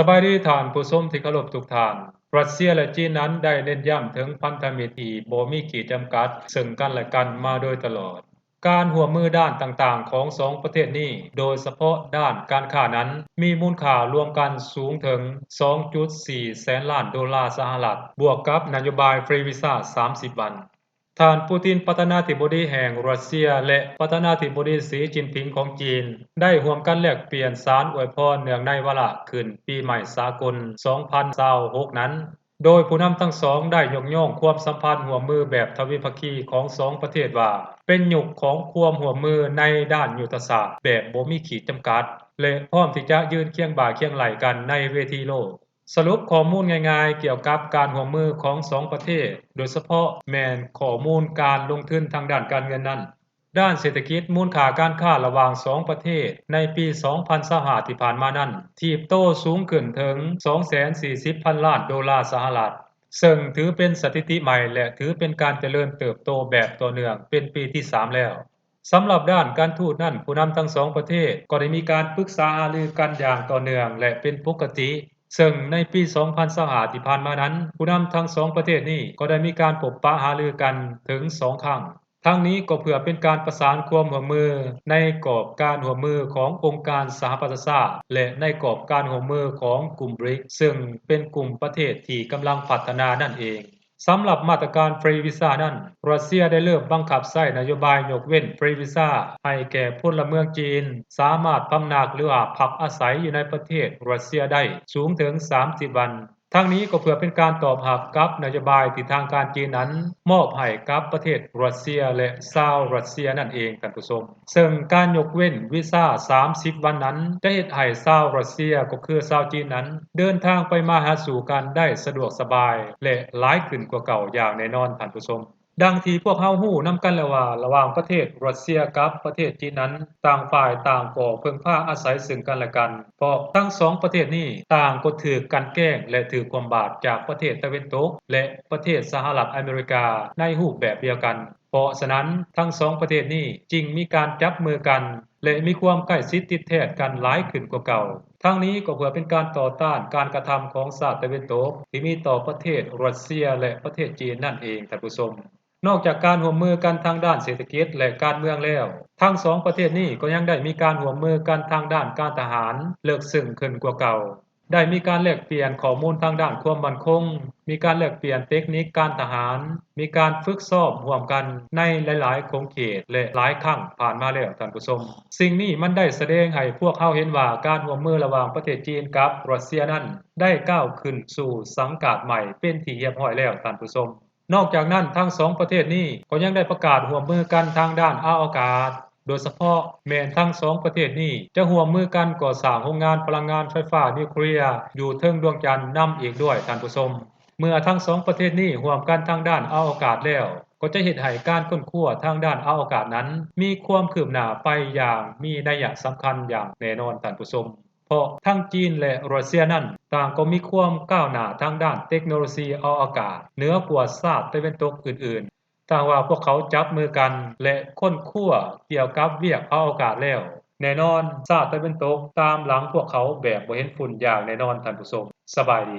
ສະບາຍດີທ່ານຜູ້ຊົມທີ່ເຄົາລົບທຸກທ່ານ. ຣັດເຊຍ ແລະ ຈີນນັ້ນໄດ້ເນັ້ນຢ້ຳເຖິງພັນທະມິດທີ່ບໍ່ມີຂີດຈຳກັດເຊິ່ງກັນ ແລະ ກັນມາໂດຍຕະຫຼອດ. ການຮ່ວມມືດ້ານຕ່າງໆຂອງສອງປະເທດນີ້, ໂດຍສະເພາະດ້ານການຄ້ານັ້ນ, ມີມູນຄ່າລວມກັນສູງເຖິງສອງຈຸດສີ່ແສນລ້ານໂດລາສະຫະລັດ, ບວກກັບນະໂຍບາຍຟຣີວີຊາສາມສິບວັນ. ທ່ານ ປູຕິນ ປະທານາທິບໍດີແຫ່ງຣັດເຊຍ ແລະ ປະທານາທິບໍດີ ສີ ຈິນຜິງ ຂອງຈີນ ໄດ້ຮ່ວມກັນແລກປ່ຽນສານອວຍພອນເນື່ອງໃນວາລະຂຶ້ນປີໃໝ່ສາກົນສອງພັນຊາວຫົກນັ້ນ, ໂດຍຜູ້ນຳທັງສອງໄດ້ຍົກຍ້ອງຄວາມສຳພັນຮ່ວມມືແບບທະວີພາຄີຂອງສອງປະເທດວ່າ ເປັນຍຸກຂອງຄວາມຮ່ວມມືໃນດ້ານຍຸດທະສາດແບບບໍ່ມີຂີດຈຳກັດ ແລະ ພ້ອມທີ່ຈະຢືນຄຽງບ່າຄຽງໄຫຼ່ກັນໃນເວທີໂລກ. ສະຫຼຸບຂໍ້ມູນງ່າຍໆກ່ຽວກັບການຮ່ວມມືຂອງສອງປະເທດ, ໂດຍສະເພາະແມ່ນຂໍ້ມູນການລົງທຶນທາງດ້ານການເງິນນັ້ນ. ດ້ານເສດຖະກິດ, ມູນຄ່າການຄ້າລະຫວ່າງສອງປະເທດໃນປີສອງພັນຊາວຫ້າທີ່ຜ່ານມານັ້ນ ຖີບໂຕສູງຂຶ້ນເຖິງສອງແສນສີ່ສິບພັນລ້ານໂດລາສະຫະລັດ, ເຊິ່ງຖືເປັນສະຖິຕິໃໝ່ ແລະ ຖືເປັນການຈະເລີນເຕີບໂຕແບບຕໍ່ເນື່ອງເປັນປີທີສາມແລ້ວ. ສຳລັບດ້ານການທູດນັ້ນ, ຜູ້ນຳທັງສອງປະເທດກໍໄດ້ມີການປຶກສາຫາລືກັນຢ່າງຕໍ່ເນື່ອງ ແລະ ເປັນປົກກະຕິ, ເຊິ່ງໃນປີສອງພັນຊາວຫ້າທີ່ຜ່ານມານັ້ນ, ຜູ້ນຳທັງສອງປະເທດນີ້ກໍໄດ້ມີການພົບປະຫາລືກັນເຖິງສອງຄັ້ງ. ທັງນີ້ກໍເພື່ອເປັນການປະສານຄວາມຮ່ວມມືໃນກອບການຮ່ວມມືຂອງອົງການສະຫະປະຊາຊາດ ແລະ ໃນກອບການຮ່ວມມືຂອງກຸ່ມ ບຣິກ ເຊິ່ງເປັນກຸ່ມປະເທດທີ່ກຳລັງພັດທະນານັ້ນເອງ. ສຳລັບມາດຕະການຟຣີວີຊານັ້ນ, ຣັດເຊຍໄດ້ເລີ່ມບັງຄັບໃຊ້ນະໂຍບາຍຍົກເວັ້ນຟຣີວີຊາໃຫ້ແກ່ພົນລະເມືອງຈີນສາມາດພຳນັກ ຫຼືວ່າພັກອາໄສຢູ່ໃນປະເທດຣັດເຊຍໄດ້ສູງເຖິງສາມສິບວັນ. ທັງນີ້ກໍເພື່ອເປັນການຕອບຮັບກັບນະໂຍບາຍທີ່ທາງການຈີນນັ້ນມອບໃຫ້ກັບປະເທດຣັດເຊຍ ແລະ ຊາວຣັດເຊຍນັ້ນເອງ, ທ່ານຜູ້ຊົມ. ເຊິ່ງການຍົກເວັ້ນວີຊາສາມສິບວັນນັ້ນ ຈະເຮັດໃຫ້ຊາວຣັດເຊຍ ກໍຄືຊາວຈີນນັ້ນ ເດີນທາງໄປມາຫາສູ່ກັນໄດ້ສະດວກສະບາຍ ແລະ ຫຼາຍຂຶ້ນກວ່າເກົ່າຢ່າງແນ່ນອນ, ທ່ານຜູ້ຊົມ. ດັ່ງທີ່ພວກເຮົາຮູ້ນຳກັນແລ້ວວ່າ ລະຫວ່າງປະເທດຣັດເຊຍກັບປະເທດຈີນນັ້ນ, ຕ່າງຝ່າຍຕ່າງກໍເພິ່ງພາອາໄສເຊິ່ງກັນແລະກັນ, ເພາະທັງສອງປະເທດນີ້ຕ່າງກໍຖືກກັ່ນແກ້ງ ແລະ ຖືກຄວາມບາດຈາກປະເທດຕາເວັນຕົກ ແລະ ປະເທດສະຫະລັດອາເມລິກາໃນຮູບແບບດຽວກັນ. ເພາະສະນັ້ນ, ທັງສອງປະເທດນີ້ຈຶ່ງມີການຈັບມືກັນ ແລະ ມີຄວາມໃກ້ຊິດຕິດແທດກັນຫຼາຍຂຶ້ນກວ່າເກົ່າ. ທັງນີ້ກໍເພື່ອເປັນການຕໍ່ຕ້ານການກະທຳຂອງຊາດຕາເວັນຕົກທີ່ມີຕໍ່ປະເທດຣັດເຊຍ ແລະ ປະເທດຈີນນັ້ນເອງ, ທ່ານຜູ້ຊົມ. ນອກຈາກການຮ່ວມມືກັນທາງດ້ານເສດຖະກິດ ແລະ ການເມືອງແລ້ວ, ທັງສອງປະເທດນີ້ກໍຍັງໄດ້ມີການຮ່ວມມືກັນທາງດ້ານການທະຫານເລິກເຊິ່ງຂຶ້ນກວ່າເກົ່າ. ໄດ້ມີການແລກປ່ຽນຂໍ້ມູນທາງດ້ານຄວາມໝັ້ນຄົງ, ມີການແລກປ່ຽນເຕັກນິກການທະຫານ, ມີການຝຶກຊ້ອມຮ່ວມກັນໃນຫຼາຍໆຂົງເຂດ ແລະ ຫຼາຍຄັ້ງຜ່ານມາແລ້ວ, ທ່ານຜູ້ຊົມ. ສິ່ງນີ້ມັນໄດ້ສະແດງໃຫ້ພວກເຮົາເຫັນວ່າ ການຮ່ວມມືລະຫວ່າງປະເທດຈີນກັບຣັດເຊຍນັ້ນ ໄດ້ກ້າວຂຶ້ນສູ່ສັງກາດໃໝ່ເປັນທີ່ຮຽບຮ້ອຍແລ້ວ, ທ່ານຜູ້ຊົມ. ນອກຈາກນັ້ນ, ທັງສອງປະເທດນີ້ກໍຍັງໄດ້ປະກາດຮ່ວມມືກັນທາງດ້ານອະວະກາດ, ໂດຍສະເພາະແມ່ນທັງສອງປະເທດນີ້ຈະຮ່ວມມືກັນກໍ່ສ້າງໂຮງງານພະລັງງານໄຟຟ້ານິວເຄລຍຢູ່ເທິງດວງຈັນນຳອີກດ້ວຍ, ທ່ານຜູ້ຊົມ. ເມື່ອທັງສອງປະເທດນີ້ຮ່ວມກັນທາງດ້ານອະວະກາດແລ້ວ, ກໍຈະເຮັດໃຫ້ການຄົ້ນຄວ້າທາງດ້ານອະວະກາດນັ້ນມີຄວາມຄືບໜ້າໄປຢ່າງມີໄນຍະສຳຄັນຢ່າງແນ່ນອນ, ທ່ານຜູ້ຊົມ. ເພາະທັງຈີນ ແລະ ຣັດເຊຍນັ້ນ ຕ່າງກໍມີຄວາມກ້າວໜ້າທາງດ້ານເຕັກໂນໂລຊີອະວະກາດເໜືອກວ່າຊາດຕາເວັນຕົກອື່ນໆ. ຖ້າຫາກວ່າພວກເຂົາຈັບມືກັນ ແລະ ຄົ້ນຄວ້າກ່ຽວກັບວຽກອະວະກາດແລ້ວ, ແນ່ນອນຊາດຕາເວັນຕົກຕາມຫຼັງພວກເຂົາແບບບໍ່ເຫັນຝຸ່ນຢ່າງແນ່ນອນ, ທ່ານຜູ້ຊົມ. ສະບາຍດີ.